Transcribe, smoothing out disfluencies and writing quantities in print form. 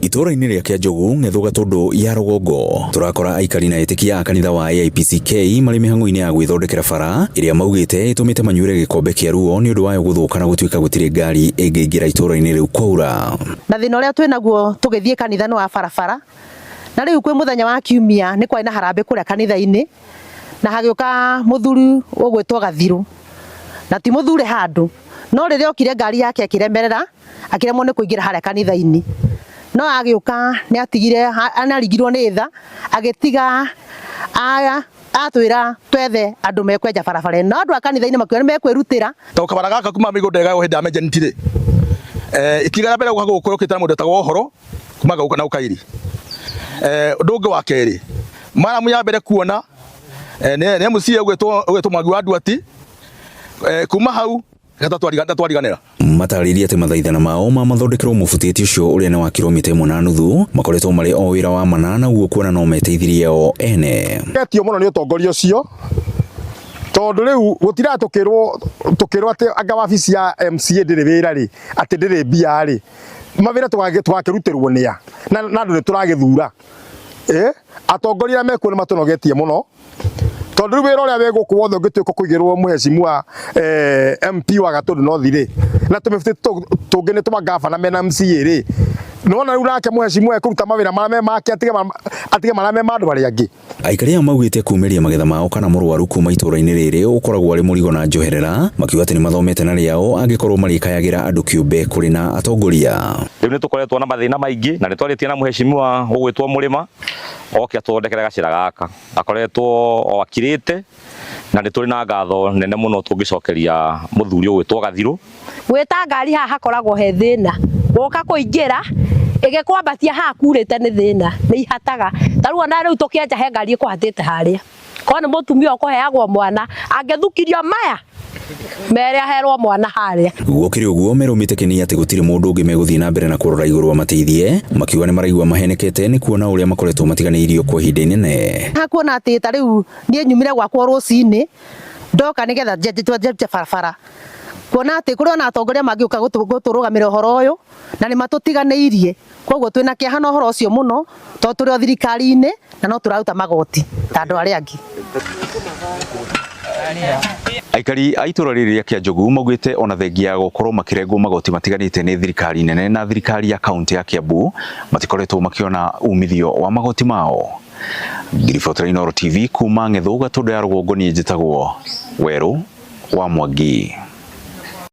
Itũũra-inĩ rĩa Kĩanjogu, Ng'ethũ Gatũndũ ya Rũgongo, tũrakora aikari na etĩkia a kanitha wa AIPCK marĩ mĩhang'o-inĩ ya gwĩthondekera bara ĩrĩa maugĩte ĩtũmĩte manyuĩre gĩkombe kĩa ruo nĩ ũndũ wayo gũthũka na gũtuĩka gũtirĩ ngari ĩngĩingĩra itũũra-inĩ rĩu kwaura. Na thĩna ũrĩa twĩ naguo tũgĩthiĩ kanitha nĩ wa barabara, na rĩu kwĩ mũthenya wa kiumia nĩ kwarĩ na harambĩ kũrĩa kanitha-inĩ, na hagĩũka mũthuri ũgwĩtwo Gathirũ, na ti mũthure handũ, no rĩrĩa okire ngari yake ĩkĩremerera, akĩremwo nĩ kũingĩra harĩa kanitha-inĩ. No agĩũka nĩ atigire, nĩ aringirwo nĩ tha, agĩtiga atwĩra twethe andũ mekwenja barabara ĩno. No andũ a kanitha-inĩ makiuga nĩ mekwĩrutĩra. Tondũ kabara gaka kuma mĩgũnda ĩgaywo hĩndĩ ya Menjeniti rĩ, ikinya rĩa mbere gũka gũkũ rĩũkĩte na mũndũ wetagwo Ũhoro kuma na Ũkairi. Ũndũ ũngĩ wa kerĩ, maramu ya mbere kuona nĩ MCA ũgwĩtwo Mwangi wa Nduati, kuma hau ndatwariganĩra. Matarĩirie atĩ mathaithana mao ma mathondekerwo mũbutĩti ũcio ũrĩa nĩ wa kilomita ĩmwe na nuthu makoretwo marĩ o wĩra wa mana naguo kuona no meteithirie o ene. Etio mũno nĩ ũtongoria ũcio tondũ rĩu gũtira tũkĩrwo tũkĩrwo atĩ anga wabici ya MCA ndĩrĩ wĩra rĩ, atĩ ndĩrĩ mbia rĩ, mawĩra tũgakĩrutĩrwo nĩa na andũ nĩ tũragĩthura. Atongoria arĩa mekuo nĩ matũnogetie mũno tondũ rĩu wĩra ũrĩa wĩ gũkũ wothe ũngĩtuĩka kũigĩrwo mũhecimua MP wa Gatũndũ North rĩ, na tũmĩbutĩ tũngĩ nĩ twa gavana mena MCA rĩ, nĩwona rĩu nake mũhecimua ekũruta mawĩra marĩa me make atige marĩa me ma andũ arĩa angĩ. Aikari aya maugĩte kumĩria magetha mao kana mũrwaru kuma itũra-inĩ rĩrĩ ũkoragwo arĩ mũrigo na njoherera, makiuga atĩ nĩ mathomete na rĩao angĩkorwo marĩkayagĩra andũ kĩũmbe kũrĩ na atongoria. Rĩu nĩ tũkoretwo na mathĩna maingĩ na nĩ twarĩtie na mũhecimiwa ũgwĩtwo Mũrĩma oke atũthondekere gacĩra gaka. Akoretwo o akirĩte na nĩ tũrĩ na ngatho nene mũno tũngĩcokeria mũthuri ũgwĩtwo Gathirũ. Gwĩta ngari haha hakoragwo he thĩna, gũka kũingĩra ĩgĩkwambatia haha kurĩte nĩ thĩna, nĩ ihataga. Ta rĩu ona rĩu tũkĩenja he ngari ĩkũhatĩte harĩa. Korwo nĩ mũtumia ũkũheagwo mwana, angĩthukirio maya mere aherwo mwana harĩa. Gũkĩrĩ ũguo merũmĩte kĩni atĩ gũtirĩ mũndũ ũngĩ megũthiĩ na mbere na kũrora igũrũ amateithie, makiuga nĩ maraigua mahenekete nĩ kuona ũrĩa makoretwo matiganĩirio kwa ihinda inene. Hakuona atĩ ta rĩu niĩ nyumire gwakwa rũcinĩ ndoka nĩgetha njenje barabara, kuona atĩ kũrĩ ona atongoria mangĩũka gũtũrũgamĩra ũhoro ũyũ na nĩ matũtiganĩirie. Koguo twĩna kĩeha na ũhoro ũcio mũno tondũ tũrĩ o thirikari-inĩ na no tũraruta magoti ta andũ arĩa angĩ. Aikari a itũra rĩrĩ rĩa Kĩanjogu maugĩte ona thengia ya gũkorwo makĩrengwo magoti matiganĩte nĩ thirikari nene na thirikari ya kaunti ya Kiambu matikoretwo makĩona umithio wa magoti mao. Ngiribotera Inooro TV kuma Ng'ethũ Gatũndũ ya Rũgongo, niĩ njĩtagwo Werũ wa Mwangi.